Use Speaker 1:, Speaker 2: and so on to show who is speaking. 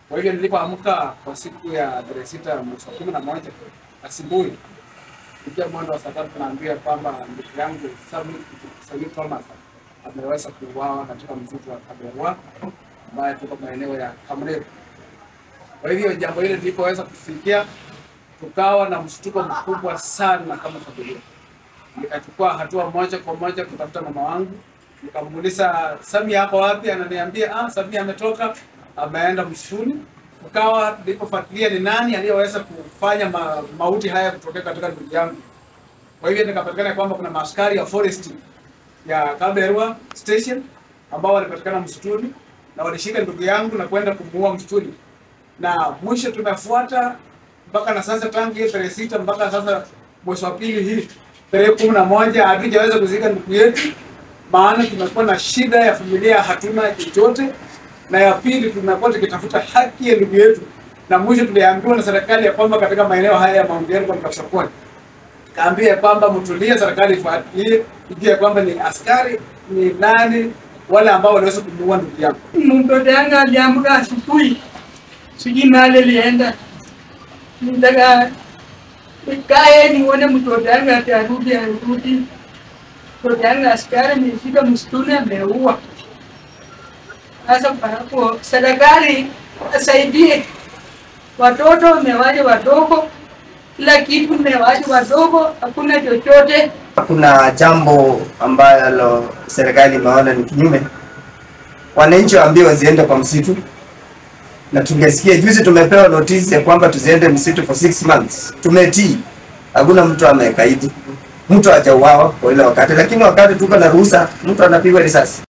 Speaker 1: Kwa hivyo nilipoamka kwa siku ya tarehe 6 mwezi wa 11 asubuhi, kufikia mwendo wa saa 3, tunaambia kwamba ndugu yangu Sami Thomas ameweza kuuawa katika msitu wa Kaberwa ambaye tuko maeneo ya Kamreru. Kwa hivyo jambo hili lilipoweza kufikia, tukawa na mshtuko mkubwa sana kama familia. Nikachukua hatua moja kwa moja kutafuta mama wangu, nikamuuliza Sami hapo wapi, ananiambia Sami ametoka, ameenda msituni. Ukawa nilipofuatilia ni nani aliyeweza kufanya mauti haya kutokea katika ndugu yangu. Kwa hivyo nikapatikana kwamba kuna maaskari ya forest ya Kaberwa station ambao walipatikana msituni na walishika ndugu yangu na kwenda kumuua msituni. Na mwisho tumefuata mpaka na sasa, tangu hiyo tarehe 6 mpaka sasa mwezi wa pili hii tarehe 11 hatujaweza kuzika ndugu yetu, maana tumekuwa na shida ya familia, hatuna chochote. Na ya pili tumekuwa tukitafuta haki ya ndugu yetu, na mwisho tuliambiwa na serikali ya kwamba katika maeneo haya ya Mount Elgon kwa kaambia kwamba mtulie, serikali ifuatilie ijue kwamba ni askari ni nani wale ambao waliweza kumuua ndugu yangu.
Speaker 2: Mtoto yangu aliamka asubuhi, sijui mahali alienda. Nitaka nikae nione mtoto yangu atarudi arudi. Mtoto yangu askari amefika msituni ameua. Sasa hapo serikali asaidie watoto, wamewaje wadogo, kila kitu mewaje wadogo, hakuna chochote.
Speaker 3: Kuna jambo ambalo serikali imeona ni kinyume, wananchi waambiwe wasiende kwa msitu. Na tungesikia juzi tumepewa notice ya kwamba tusiende msitu for 6 months. Tumetii, hakuna mtu amekaidi, mtu hajauawa kwa ile wakati, lakini wakati tuko na ruhusa mtu anapigwa risasi.